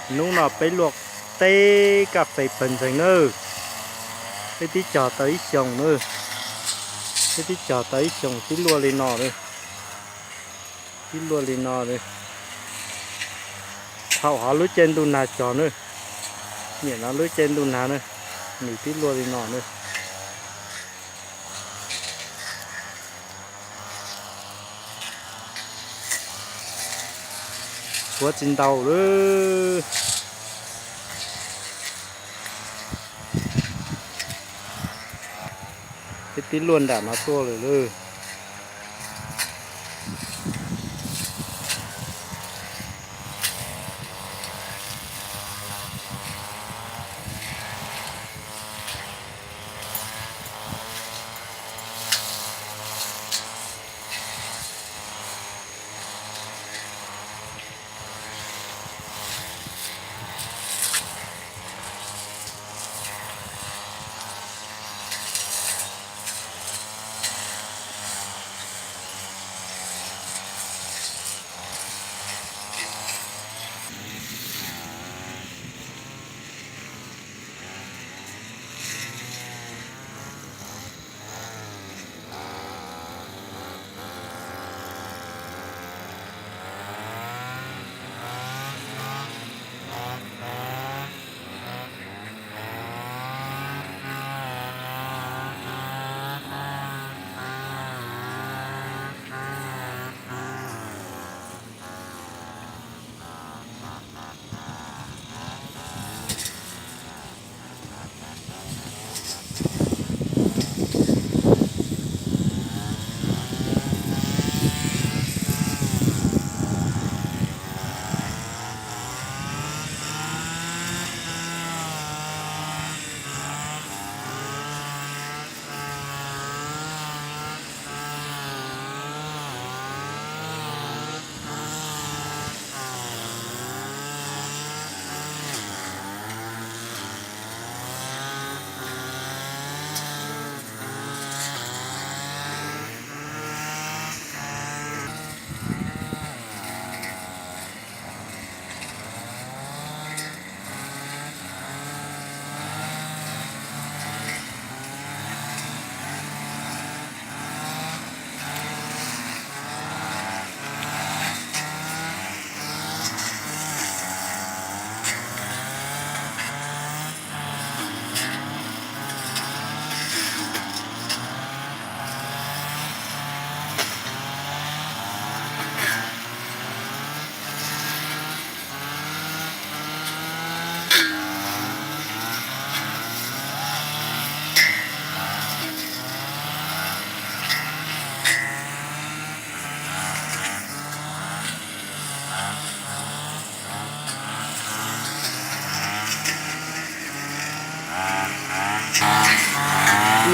Hnub no peb luaj teb kas fes pawg ntseeg nawb. Peb twb cog tau ib xyoos nawb. Peb twb cog tau ib xyoos twb luaj li no nawb. Twb luaj li no nawb. Thaum hov lub caij ntuj nag cog nawb. Nim no lub caij ntuj nag nawb, nws twb luaj li no nawb. Tshuav tsis ntau lawm. Peb twb luaj nram no tuaj lawm lauj.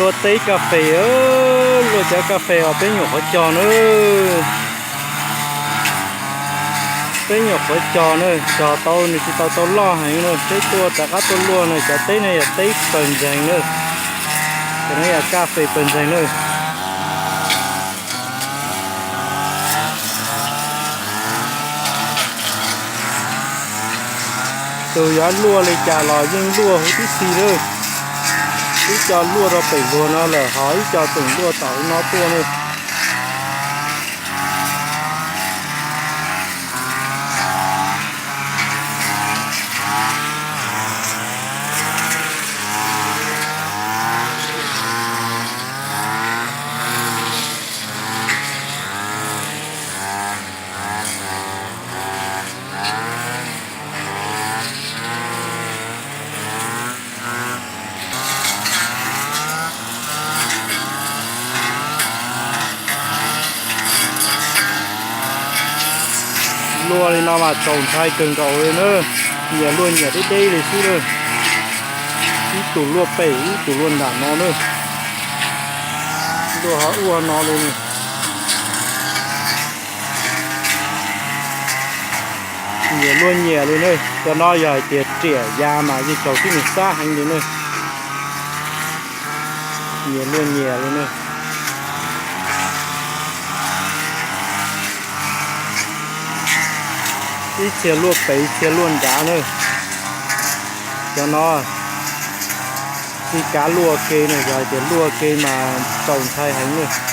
Luaj teb kas fes, luaj cov kas fes os, peb nyuam qhuav cog nawb. Peb nyuam qhuav cog nawb, cog tau nws tsis tau tau loj heev nawb, peb tuaj rov qab tuaj luaj nawb, cov teb no yog teb pawg ntseeg nawb. Cov no yog kas fes pawg ntseeg nawb. Tus yuav luaj li cas los yeej luaj huv tib si lawm. Ib co luaj rau pem luag no lawm, ho ib co tseem luaj tom no tuaj nawb. Luaj li no mas txaus ntshai kawg nkaus li na. Nyias luaj nyias deb deb li xwb na. Ib tug luaj pem ib tug luaj nram no na. Luaj ho ua no li. Nyias luaj nyias li na. Cov no yog hais tias riam ya mas yeej tsaus tib neeg xab heev li na. Nyias luaj nyias li na. Ib txhia luaj pem, ib txhia luaj nrad na. Cov no txij kav luaj ke na, yog hais tias luaj ke mas txaus ntshai heev na.